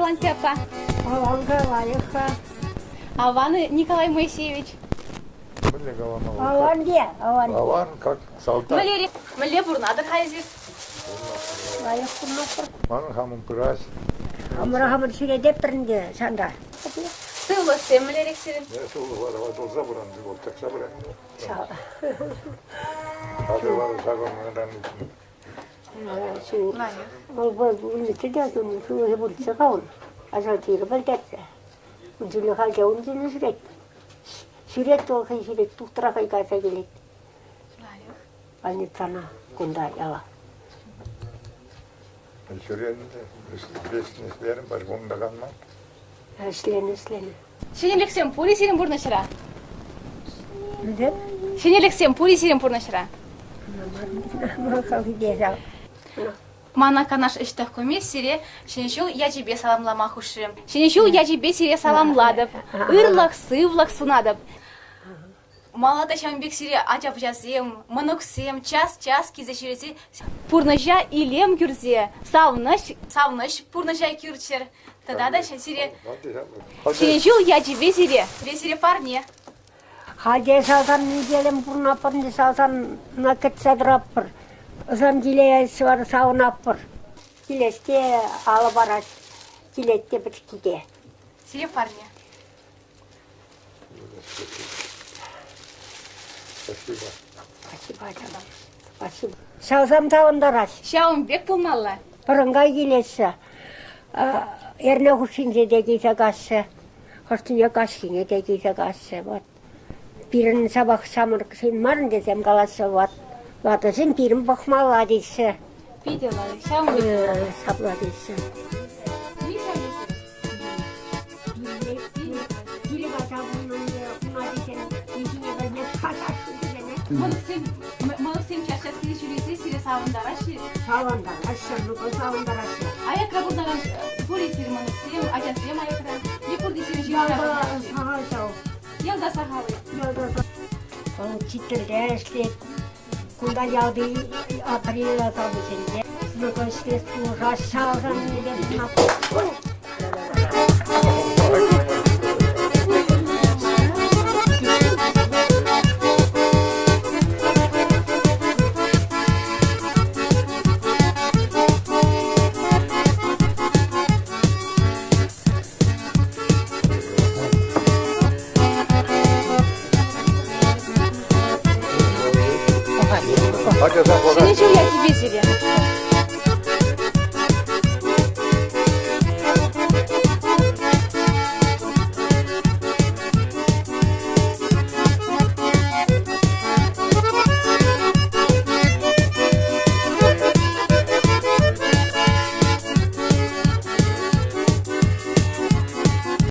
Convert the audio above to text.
Силанти аппа? Аван-ха, лайӑх-ха. Аван Николай Моисеевич. Мӗнле каламалла? Аван те, аван. Аван, как салтак. Валерий, мӗнле пурӑнатӑр-ха эсир? Лайӑх пурӑнатпӑр. Манӑн хамӑн пырать. Хамӑра хамӑр ҫӳрететпӗр ӗнтӗ ҫанта. Сывлӑхсем мӗнлерех сирӗн? Сывлӑх вара ватӑлса пыран, вӑл тӑкса пырать. Хатӗр вара ҫакӑнтан Вӑл выльӑхчӗ те сывлӑхӗ пулчӗ-ха ун. Ача чирӗ пӗлтерчӗ. Ун чухне халь те ун чухне ҫӳрет. Ҫӳрет вӑл хӑй ҫӳрет, тухтӑра хӑй кайса килет. Больницана кунта яла. Ҫӳренӗ те, ӗҫлерӗм, пачком та канман. Ӗҫленӗ, ӗҫленӗ. Ҫӗнӗлӗхсем пур-и сирӗн пурнӑҫра? Мӗнле? Ҫӗнӗлӗхсем пур-и сирӗн пурнӑҫра? Мана Канаш ӗҫтӑвкомӗ сире Ҫӗнӗ ҫул ячӗпе саламлама хушрӗ. Ҫӗнӗ ҫул ячӗпе сире саламлатӑп, ырлӑх-сывлӑх сунатӑп. Мала та ҫавӑн пек сире ача-пӑчасем, мӑнуксем час-час килсе ҫӳресе пурнӑҫа илем кӳрсе, савӑнӑҫ, савӑнӑҫ пурнӑҫа кӳрччӗр. Тата та сире Ҫӗнӗ ҫул ячӗпе сире, сире парне. Халь салтан неделям пурӑнатпӑр, салтана кӗтсе тӑратпӑр. Ӑсан киле вара савӑнатпӑр. Килес те алӑ парать, килет те пӗчӗкки те. Сире парне. Спасибо. Спасибо, ачам. Спасибо. Ҫавсам савӑнтарать. Ҫавӑн пек пулмалла. Пӑрӑнкай килеҫҫӗ. Эрне хушшинче те килсе каҫҫӗ. Хӑшне каҫхине те килсе каҫҫӗ. Вот. Пирӗн ҫапах ҫамрӑксем мар тесем калаҫҫӗ. Вот. Ватӑсем пирӗн пӑхмалла теҫҫӗ. Питӗ лайӑх. Ҫавӑн пек. Ҫапла теҫҫӗ. Мӑнуксем час-час киле ҫӳресе сире савӑнтараҫҫӗ. Савӑнтараҫҫӗ, ну-ка савӑнтараҫҫӗ. Аякра пурӑнакан пур-и сирӗн мӑнуксем, ачасем аякра? Е пурте сирӗн ҫывӑхра Ялта сахал ҫав. Ялта сахал-и? Ялта сахал. Учительте ӗҫлет. Кунта ялти апрель савӑсенче ну-ка ӗҫлес пулӑшаҫ ҫавӑн Ҫӗнӗ ҫул ячӗпе сире!